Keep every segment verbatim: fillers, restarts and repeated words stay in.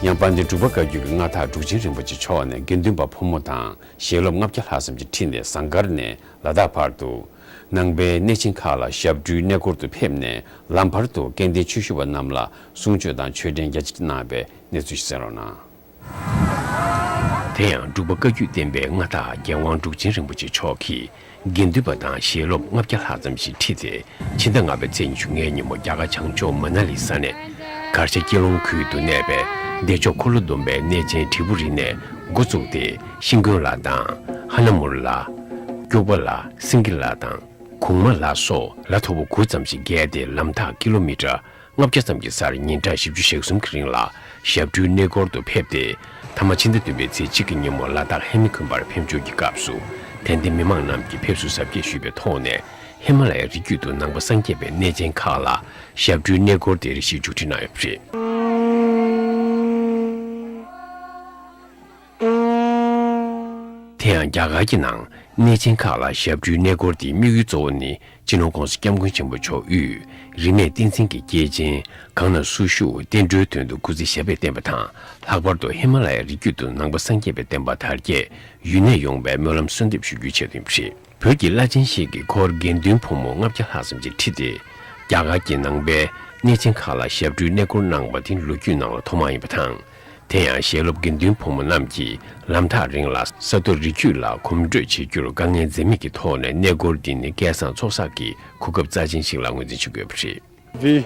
ཡང་དཔལ་ལྡན་འབྲུག་པ་བཀའ་བརྒྱུད་ཀྱི་མངའ་བདག་འབྲུག་ཆེན་རིན་པོ་ཆེ་མཆོག་ནས་དགེ་འདུན་པ་ཕོ་མོ་དང་ཞལ་སློབ་ལྔ་བརྒྱ་ལྷག་ཙམ་གྱི་ཁྲིད་ནས་ཟངས་དཀར་ནས་ལ་དྭགས་བར་དུ། ནང་པའི་གནས་ཆེན་ཁག་ལ་ཞབས་བྲོའི་གནས་སྐོར་དུ་ཕེབས་ནས་ལམ་བར་དུ་སྐལ་ལྡན་ཆོས་ཞུ་བ་རྣམས་ལ་གསུང་ཆོས་དང་ཆོས་འབྲེལ་རྒྱ་ཆེ་གནང་བའི་གནས་ཚུལ་ཞིག་གསན་རོགས་གནང་། དེ་ཡང་འབྲུག་པ་བཀའ་བརྒྱུད་བསྟན་པའི་མངའ་བདག་རྒྱལ་དབང་འབྲུག་ཆེན་རིན་པོ་ཆེ་མཆོག་གིས་དགེ་འདུན་པ་དང་ཞལ་སློབ་ལྔ་བརྒྱ་ལྷག་ཙམ་ཞིག་ཁྲིད་དེ། ཕྱི་ཟླ་ལྔ་པའི་ཚེས་ཉི་ཤུ་ལྔའི་ཉིན་མོ་རྒྱ་གར་བྱང་ཕྱོགས་མ་ན་ལི་ས་གནས་གར་ཞ་སྐྱིད་ལོང་ཁུལ་དུ་གནས་པའི་བདེ་མཆོག་འཁོར་ལོ་སྡོམ་པའི་གནས་ཆེན་དྲིལ་བུ་རི་ནས་འགོ་བཙུགས་ཏེ། ཤིང་ཀུན་ལ་དང་། ཧ་ན་མུར་ལ། སྐྱུག་པ་ལ། སེང་གེ་ལ་དང་། གུང་མ་ལ་སོགས་ལ་མཐོ་པོ་དགུ་ཙམ་ཞིག་བརྒལ་ཏེ། ལམ་ཐག་ཀི་ལོ་མི་ཊར་ལྔ་བརྒྱ་ཙམ་གྱི་སར་ཉིན་གྲངས་བཞི་བཅུ་ཞེ་གསུམ་གྱི་རིང་ལ་ཞབས་བྲོའི་གནས་སྐོར་དུ་ཕེབས་ཏེ། མཐའ་མ་ཕྱི་ཟླ་བདུན་པའི་ཚེས་གཅིག་གི་ཉིན་མོ་ལ་དྭགས་ཧེ་མི་ཀུན་པར་ཕེབས་འབྱོར་གྱི་སྐབས་སུ། དད་ལྡན་མི་མང་རྣམས་ཀྱིས་ཕེབས་བསུ་གཟབ་རྒྱས་ཞུས་པའི་ཐོག་ནས། ཧི་མ་ལ་ཡའི་རི་རྒྱུད་དུ་ནང་པ་སངས་རྒྱས་པའི་གནས་ཆེན་ཁག་ལ་ཞབས་བྲོའི་གནས་སྐོར་དེ་རེ་ཞིག་མཇུག་སྒྲིལ་གནང་ཡོད་པ་རེད། དེ་ཡང་རྒྱ་གར་གྱི་ནང་གནས་ཆེན་ཁག་ལ་ཞབས་བྲོའི་གནས་སྐོར་དེའི་དམིགས་ཡུལ་གཙོ་བོ་ནི། སྤྱི་ནོར་༸གོང་ས་༸སྐྱབས་མགོན་ཆེན་པོ་མཆོག་དབུས་རིས་མེད་བསྟན་འཛིན་གྱི་སྐྱེས་ཆེན་གང་ན་སུ་ཞུ་བསྟན་འགྲོའི་དོན་དུ་སྐུ་ཚེ་ཞབས་པད་བརྟན་པ་དང་། ལྷག་པར་དུ་ཧི་མ་ལ་ཡའི་རི་རྒྱུད་དུ་ནང་པ་སངས་རྒྱས་པའི་བསྟན་པ་དར་རྒྱས་ཡུན་གནས་ཡོང་བའི་སྨོན་ལམ་གསོལ་འདེབས་ཞུ་རྒྱུའི་ཆེད་དུ་ཡིན་པ་རེད། བོད་ཀྱི་བླ་ཆེན་ཞིག་གིས་ཁོར་དགེ་འདུན་ཕོ་མོ་ལྔ་བརྒྱ་ལྷག་ཙམ་ཞིག་ཁྲིད་དེ། རྒྱ་གར་གྱི་ནང་པའི་གནས་ཆེན་ཁག་ལ་ཞབས་བྲོའི་གནས་སྐོར་གནང་བ་དེ་ལོ་རྒྱུས་ནང་ལ་ཐོག་མ་ཡིན་པ་དང་། དེ་ཡང་ཞལ་སློབ་དགེ་འདུན་ཕོ་མོ་རྣམས་ཀྱིས་ལམ་ཐག་རིང་ལ་ས་མཐོ་རི་རྒྱུད་ལ་གོམ་བགྲོད་བྱེད་རྒྱུར་དཀའ་ངལ་འཛེམ་མེད་ཀྱི་ཐོག་ནས་གནས་སྐོར་འདི་ནི་སྐལ་བཟང་ཚོགས་བསགས་ཀྱི་གོ་སྐབས་རྩ་ཆེན་ཞིག་ལ་ངོས་འཛིན་ཞུ་དགོས་པ་རེད། We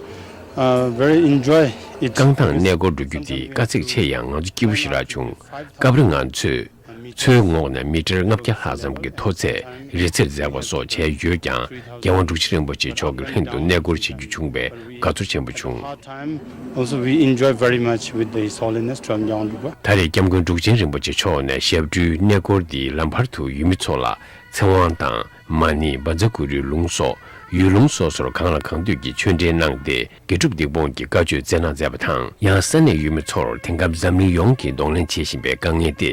uh, very enjoy it. རྐང་ཐང་གནས་སྐོར་འགྲོ་རྒྱུ་འདི་དཀའ་ཚེགས་ཆེ་ཡང་ང་ཚོ་སྐྱིད་པོ་ཞེ་དྲག་བྱུང་། སྐབས་རེ་ང་ཚོས་མཚོའི་ངོགས་ནས་མི་ཊར་ལྔ་བརྒྱ་ལྷག་ཙམ་གྱི་མཐོ་ཚད་རི་རྩེར་འཛེགས་པ་སོགས་བྱས་ཡོད་ཀྱང་། རྒྱལ་དབང་འབྲུག་ཆེན་རིན་པོ་ཆེ་མཆོག་གི་ལྷན་དུ་གནས་སྐོར་བྱེད་རྒྱུ་བྱུང་བས་དགའ་ཚོར་ཆེན་པོ་བྱུང་། Part time, also we enjoy very much with His Holiness Trungpa Gyalwang Drukpa. ད་རེས་སྐྱབས་མགོན་འབྲུག་ཆེན་རིན་པོ་ཆེ་མཆོག་ནས་ཞབས་བྲོའི་གནས་སྐོར་འདིའི་ལམ་བར་དུ་ཡུལ་མི་ཚོ་ལ་ཚེ་དབང་དང་མ་ཎི་བཛྲ་གུ་རུའི་ལུང་སོགས་ཡུལ་ལུང་སོ་སོར་གང་ལ་གང་འདོད་ཀྱི་ཆོས་འབྲེལ་གནང་སྟེ། དགེ་སྒྲུབ་སྡིག་སྤོང་གི་བཀའ་ཆོས་སྩལ་གནང་མཛད་པ་དང་། ཡང་ས་གནས་ཡུལ་མི་ཚོར་དེང་སྐབས་འཛམ་གླིང་ཡོངས་ཀྱིས་གདོང་ལེན་བྱེད་བཞིན་པའི་དཀའ་ངལ་ཏེ།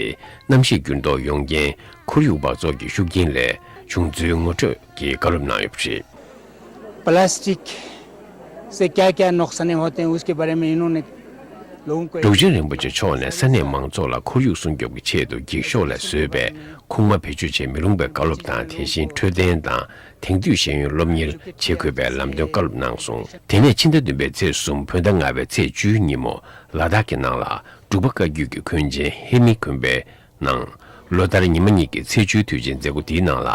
གནམ་གཤིས་འགྱུར་ལྡོག་ཡོང་རྐྱེན་ཁོར་ཡུག་འབག་བཙོག་གི་ཤུགས་རྐྱེན་ལས་བྱུང་ཚུལ་ངོ་སྤྲོད་ཀྱིས་བཀའ་སློབ་གནང་ཡོད་པ་རེད། प्लास्टिक से क्या क्या नुकसान होते हैं, उसके बारे में इन्होंने लोगों को འབྲུག་ཆེན་རིན་པོ་ཆེ་མཆོག་ནས་ས་གནས་མང་ཚོགས་ལ་ཁོར་ཡུག་སྲུང་སྐྱོབ་ཀྱི་ཆེད་དུ་འགྱིག་ཤོག་ལས་བཟོས་པའི་ཁུག་མ་བེད་སྤྱོད་བྱེད་མི་རུང་བའི་བཀའ་སློབ་དང་། དེ་བཞིན་འཕྲོད་བསྟེན་དང་དེང་དུས་ཤེས་ཡོན་སློབ་གཉེར་བྱེད་དགོས་པའི་ལམ་སྟོན་བཀའ་སློབ་གནང་སོང་། དེ་ནས་ཕྱི་ཟླ་བདུན་པའི་ཚེས་གསུམ་བོད་ཟླ་ལྔ་པའི་ཚེས་བཅུའི་ཉིན་མོ་ལ་དྭགས་ཀྱི་ནང་ལ་འབྲུག་པ་བཀའ་བརྒྱུད་ཀྱི་མཁན་ཆེན་ཧེ་མི་དགོན་པའི་ནང་ལོ་ལྟར་ཉི་མ་གཉིས་ཀྱི་ཚེས་བཅུའི་དུས་ཆེན་མཛད་སྒོ་དེའི་ནང་ལ་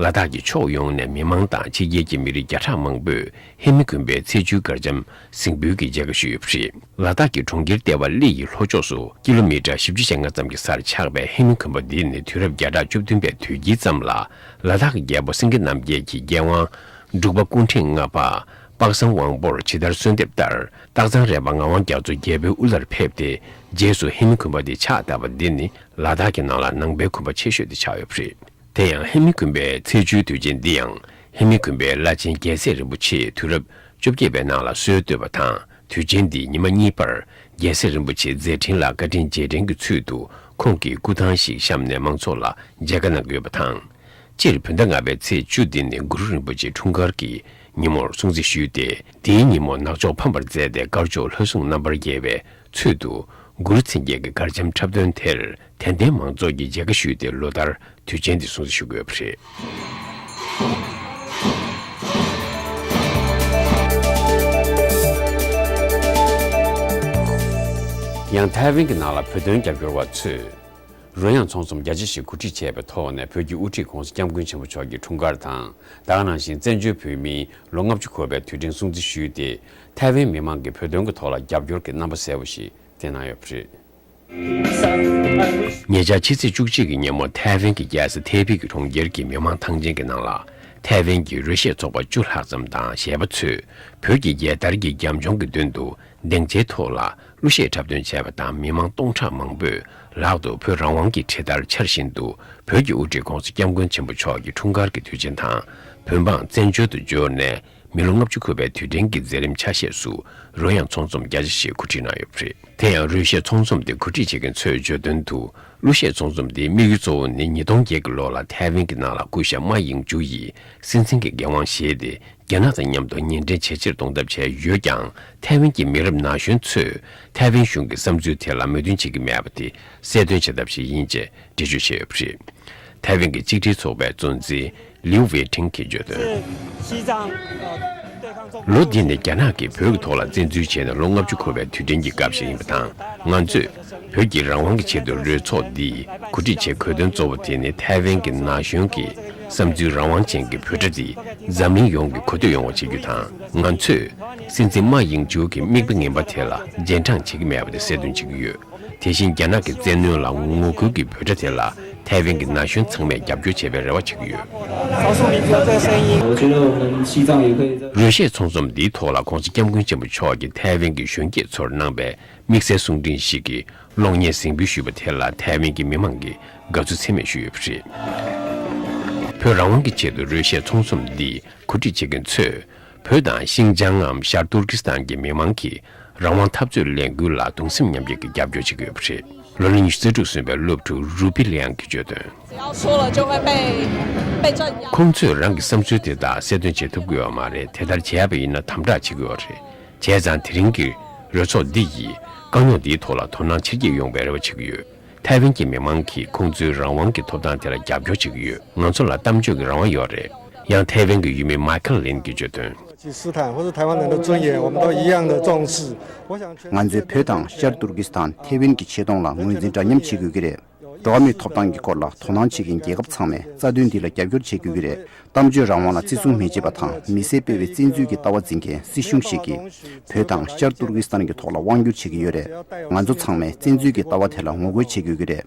ལ་དྭགས་ཀྱི་ཕྱོགས་ཡོངས་ནས་མི་མང་དང་ཕྱི་རྒྱལ་གྱི་མི་རིགས་བརྒྱ་ཕྲག་མང་པོས་ཧེ་མི་དགོན་པའི་ཚེས་བཅུའི་གར་འཆམ་གཟིགས་འབུལ་གྱི་མཇལ་ཁ་ཞུས་ཡོད་པ་རེད། ལ་དྭགས་ཀྱི་གྲོང་ཁྱེར་ལྟེ་བ་གླེ་ཡི་ལྷོ་ཕྱོགས་སུ་ཀི་ལོ་མི་ཊར་བཞི་བཅུ་ཞེ་ལྔ་ཙམ་གྱི་སར་ཆགས་པའི་ཧེ་མི་དགོན་པ་འདི་ནི་དུས་རབས་བརྒྱ་ཕྲག་བཅུ་བདུན་པའི་དུས་དཀྱིལ་ཙམ་ལ་ལ་དྭགས་ཀྱི་རྒྱལ་པོ་སེང་གེ་རྣམ་རྒྱལ་གྱིས་རྒྱལ་དབང་འབྲུག་པ་སྐུ་ཕྲེང་ལྔ་པ་དཔག་བསམ་དབང་པོར་ཇི་ལྟར་གསོལ་འདེབས་ལྟར། སྟག་ཚང་རས་པ་ངག་དབང་རྒྱ་མཚོ་རྒྱལ་པོའི་དབུ་བླར་ཕེབས་ཏེ། རྗེས་སུ་ཧེ་མི་དགོན་པ་འདི་ཕྱག་བཏབ་པ་འདི་ནི་ལ་དྭགས་ཀྱི་ནང་ལ་ནང་པའི་དགོན་པ་ཆེ་ཤོས་དེ་ཆགས་ཡོད་པ་རེད། དེ་ཡང་ཧེ་མི་དགོན་པའི་ཚེས་བཅུའི་དུས་ཆེན་འདི་ཡང་ཧེ་མི་དགོན་པའི་བླ་ཆེན་རྒྱལ་སྲས་རིན་པོ་ཆེས་དུས་རབས་བཅོ་བརྒྱད་པའི་ནང་ལ་སྲོལ་བཏོད་པ་དང་། དུས་ཆེན་འདིའི་ཉི་མ་གཉིས་པར་རྒྱལ་སྲས་རིན་པོ་ཆེའི་མཛད་འཕྲིན་ལ་བཀའ་དྲིན་རྗེས་དྲན་གྱི་ཚུལ་དུ་ཁོང་གིས་སྐུ་ཐང་ཞིག་བཤམས་ནས་མང་ཚོགས་ལ་མཇལ་ཁ་གནང་གི་ཡོད་པ་དང་། སྤྱིར་བོད་ཟླ་ལྔ་པའི་ཚེས་བཅུ་འདི་ནི་གུ་རུ་རིན་པོ་ཆེའི་འཁྲུངས་སྐར་གྱི་ཉིན་མོར་སྲུང་བརྩི་ཞུས་ཏེ། འདིའི་ཉིན་མོ་ནག་ཕྱོགས་ཕམ་པར་མཛད་དེ་དཀར་ཕྱོགས་ལྷ་སྲུང་རྣམ་པར་རྒྱལ་བའི་ཚུལ་དུ་གུ་རུ་མཚན་བརྒྱད་ཀྱི་གར་འཆམ་འཁྲབ་སྟོན་དེར་དད་ལྡན་མང་ཚོགས་ཀྱིས་མཇལ་ཁ་ཞུས་ཏེ། ལོ་ལྟར་དུས་ཆེན་འདི་སྲུང་བརྩི་ཞུ་དགོས་པ་རེད། ཡང་ཐའེ་ཝན་གྱི་ནང་ལ་བོད་དོན་རྒྱབ་སྐྱོར་བ་ཚོས། རོལ་དབྱངས་ཚོགས་འཛོམས་རྒྱ་ཆེ་ཞིག་གོ་སྒྲིག་བྱས་པའི་ཐོག་ནས། བོད་ཀྱི་དབུ་ཁྲིད་༸གོང་ས་༸སྐྱབས་མགོན་ཆེན་པོ་མཆོག་གི་འཁྲུངས་སྐར་དང་། ད་ག་ནང་བཞིན་བཙན་བྱོལ་བོད་མིའི་ལོ་ལྔ་བཅུ་འཁོར་བའི་དུས་དྲན་སྲུང་བརྩི་ཞུས་ཏེ། ཐའེ་ཝན་མི་མང་གིས་བོད་དོན་གྱི་ཐོག་ལ་རྒྱབ་སྐྱོར་གྱི་རྣམ་པ་གསལ་པོ་ཞིག་བསྟན་གནང་ཡོད་པ་རེད། ཉེ་ཆར་ཕྱི་ཚེས་བཅུ་གཅིག་གི་ཉིན་མོ་ཐའེ་ཝན་གྱི་རྒྱལ་ས་ཐའེ་པེ་གྱི་གྲོང་ཁྱེར་གྱི་མི་མང་ཐང་ཆེན་གྱི་ནང་ལ། ཐའེ་ཝན་གྱི་རོལ་གཞས་ཚོགས་པ་བཅུ་ལྷག་ཙམ་དང་གཞས་པ་ཚོས་བོད་ཀྱི་རྒྱལ་དར་གྱི་རྒྱབ་ལྗོངས་ཀྱི་མདུན་དུ། སྡིངས་ཆའི་ཐོག་ལ་གླུ་གཞས་འཁྲབ་སྟོན་བྱས་པ་དང་། མི་མང་སྟོང་ཕྲག་མང་པོས་ལག་ཏུ་བོད་རང་དབང་གི་འཕྲེད་དར་འཕྱར་བཞིན་དུ། བོད་ཀྱི་དབུ་ཁྲིད་༸གོང་ས་༸སྐྱབས་མགོན་ཆེན་པོ་མཆོག་གི་འཁྲུངས་སྐར་གྱི་དུས་ཆེན་དང་། བོད་འབངས་བཙན་བྱོལ་དུ་འབྱོར་ནས་ མི་ལོ་ལྔ་བཅུ་འཁོར་བའི་དུས་དྲན་གྱི་མཛད་རིམ་ཆ་ཤས་སུ་རོལ་དབྱངས་ཚོགས་འཛོམས་བརྒྱ་ཆ་ཞིག་གོ་སྒྲིག་གནང་ཡོད་པ་རེད། དེ་ཡང་རོལ་གཞས་ཚོགས་འཛོམས་དེ་གོ་སྒྲིག་བྱེད་མཁན་ཚོས་བརྗོད་དོན་དུ། གླུ་གཞས་ཚོགས་འཛོམས་འདིའི་དམིགས་ཡུལ་གཙོ་བོ་ནི་ཉིས་སྟོང་བརྒྱད་ཀྱི་ལོ་ལ་ཐའེ་ཝན་གྱི་ནང་ལ་སྐུ་ཞབས་མ་དབྱིང་ཇུ་ཡིས་སྲིད་འཛིན་གྱི་འགན་དབང་བཞེས་ཏེ། རྒྱ་ནག་དང་མཉམ་དུ་ངན་འབྲེལ་ཇེ་ཆེར་གཏོང་ཐབས་བྱས་ཡོད་ཀྱང་། ཐའེ་ཝན་གྱི་མི་རབས་ན་གཞོན་ཚོས་ཐའེ་ཝན་གཞུང་གི་བསམ་ཚུལ་དེ་ལ་མོས་མཐུན་བྱེད་ཀྱི་མེད་པ་དེ་གསལ་སྟོན་བྱེད་ཐབས་ཤིག་ཡིན་ཅེས་འགྲེལ་བརྗོད་བྱས་ཡོད་པ་རེད། ཐའེ་ཝན་གྱི་གཅིག་སྒྲིལ་ཚོགས་པའི་གཙོ་འཛིན་ལིའུ་ཝེ་ཁྲིན་གྱིས་བརྗོད་དོན། 是西藏，呃，对抗中国。 ལོ་འདི་ནི་རྒྱ་ནག་གིས་བོད་ཀྱི་ཐོག་ལ་བཙན་འཛུལ་བྱས་ནས་ལོ་ལྔ་བཅུ་འཁོར་བའི་དུས་དྲན་གྱི་སྐབས་ཤིག་ཡིན་པ་དང་། ང་ཚོས་བོད་ཀྱི་རང་དབང་གི་ཆེད་དུ་རོལ་ཚོགས་འདིས་གོ་སྒྲིག་བྱེད་དགོས་དོན་གཙོ་བོ་དེ་ནི་ཐའེ་ཝན་གྱི་ན་གཞོན་གྱི་བསམ་ཚུལ་རང་དབང་ཅན་གྱི་བོད་སྒྲ་འདི་འཛམ་གླིང་ཡོངས་ཀྱིས་གོ་ཐོས་ཡོང་བ་བྱེད་རྒྱུ་དང་། ང་ཚོས་སྲིད་འཛིན་མ་དབྱིང་ཇུ་གི་དམིགས་པ་ངན་པ་དེ་ལ་རྗེས་འབྲང་བྱེད་ཀྱི་མེད་པ་དེ་གསལ་སྟོན་བྱེད་ཀྱི་ཡོད། དེ་བཞིན་རྒྱ་ནག་གི་བཙན་གནོན་ལ་ངོ་རྒོལ་གྱི་བོད་སྒྲ་དེ་ལ་ཐའེ་ཝན་གྱི་ན་གཞོན་ཚང་མས་རྒྱབ་སྐྱོར་བྱེད་པའི་རེ་བ་བྱེད་ཀྱི་ཡོད། 少数民族这个声音。 རོལ་གཞས་ཚོགས་འཛོམས་འདིའི་ཐོག་ལ་༧གོང་ས་༧སྐྱབས་མགོན་ཆེན་པོ་མཆོག་གིས་ཐའེ་ཝན་གྱི་གཞོན་སྐྱེས་ཚོར་གནང་པའི་དམིགས་བསལ་གསུང་འཕྲིན་ཞིག་གི་གློག་བརྙན་གཟིགས་འབུལ་ཞུས་པ་དེ་ལ་ཐའེ་ཝན་གྱི་མི་མང་གིས་དགའ་བསུ་ཚད་མེད་ཞུས་ཡོད་པ་རེད། བོད་རང་དབང་གི་ཆེད་དུ་རོལ་གཞས་ཚོགས་འཛོམས་འདི་གོ་སྒྲིག་བྱེད་མཁན་ཚོས། བོད་དང་ཤིང་ཅང་ངམ་ཤར་ཏུར་ཀི་སི་ཐན་གྱི་མི་མང་གིས་རང་དབང་འཐབ་རྩོད་ལས་འགུལ་ལ་གདུང་སེམས་མཉམ་སྐྱེད་ཀྱི་རྒྱབ་སྐྱོར་བྱེད་ཀྱི་ཡོད་པ་རེད། ལོ་ལོན་ཉི་ཤུ་རྩ་དྲུག་སོན་པའི་སློབ་ཕྲུག་རུ་པི་ལི་ཡང་གིས་བརྗོད་དོན། 只要说了就会被被镇压。 ཁོང་ཚོས་རང་གི་བསམ་ཚུལ་དེ་དག་གསལ་སྟོན་བྱེད་ཐུབ་ཀྱི་ཡོད་མ་རེད། དེ་ལྟར་བྱས་པ་ཡིན་ན་དམ་དྲག་བྱེད་ཀྱི་ཡོད་རེད། བྱས་ཙང་དེ་རིང་གི་རོལ་ཚོགས་འདི་ཡིས་དཀའ་རྙོག་འདིའི་ཐོག་ལ་དོ་སྣང་ཆེར་སྐྱེད་ཡོང་བའི་རེ་བ་བྱེད་ཀྱི་ཡོད། ཐའེ་ཝན་གྱི་མི་མང་གིས་ཁོང་ཚོའི་རང་དབང་གི་ཐོབ་ཐང་དེ་ལ་རྒྱབ་སྐྱོར་བྱེད་ཀྱི་ཡོད། ང་ཚོ་ལ་གཏམ་བརྗོད་ཀྱི་རང་དབང་ཡོད་རེད། ཡང་ཐའེ་ཝན་གྱི་ཡུལ་མི་མཱི་ཁལ་ལིན་གྱིས་བརྗོད་དོན། 巴基斯坦或是台湾人的尊严，我们都一样的重视。我想全 ང་ཚོས་བོད་དང་ཤར་ཏུར་ཀི་སི་ཐན་ཐའེ་ཝན་གྱི་ཆེ་མཐོང་ལ་ངོས་འཛིན་འདྲ་མཉམ་བྱེད་དགོས་ཀྱི་རེད། འགྲོ་བ་མིའི་ཐོབ་ཐང་གི་སྐོར་ལ་དོ་སྣང་བྱེད་མཁན་རྒྱལ་ཁབ་ཚང་མས་རྩ་དོན་འདི་ལ་རྒྱབ་སྐྱོར་བྱེད་དགོས་ཀྱི་རེད། གཏམ་བརྗོད་རང་དབང་ལ་བརྩི་སྲུང་མི་བྱེད་པ་དང་མི་སེར་སྤེལ་བའི་བཙན་འཛུལ་གྱི་ལྟ་བ་འཛིན་མཁན་སྲིད་གཞུང་ཞིག་གིས་བོད་དང་ཤར་ཏུར་ཀི་སི་ཐན་གྱི་ཐོག་ལ་དབང་བསྒྱུར་བྱེད་ཀྱི་ཡོད་རེད། ང་ཚོ་ཚང་མས་བཙན་འཛུལ་གྱི་ལྟ་བ་དེ་ལ་ངོ་རྒོལ་བྱེད་དགོས་ཀྱི་རེད།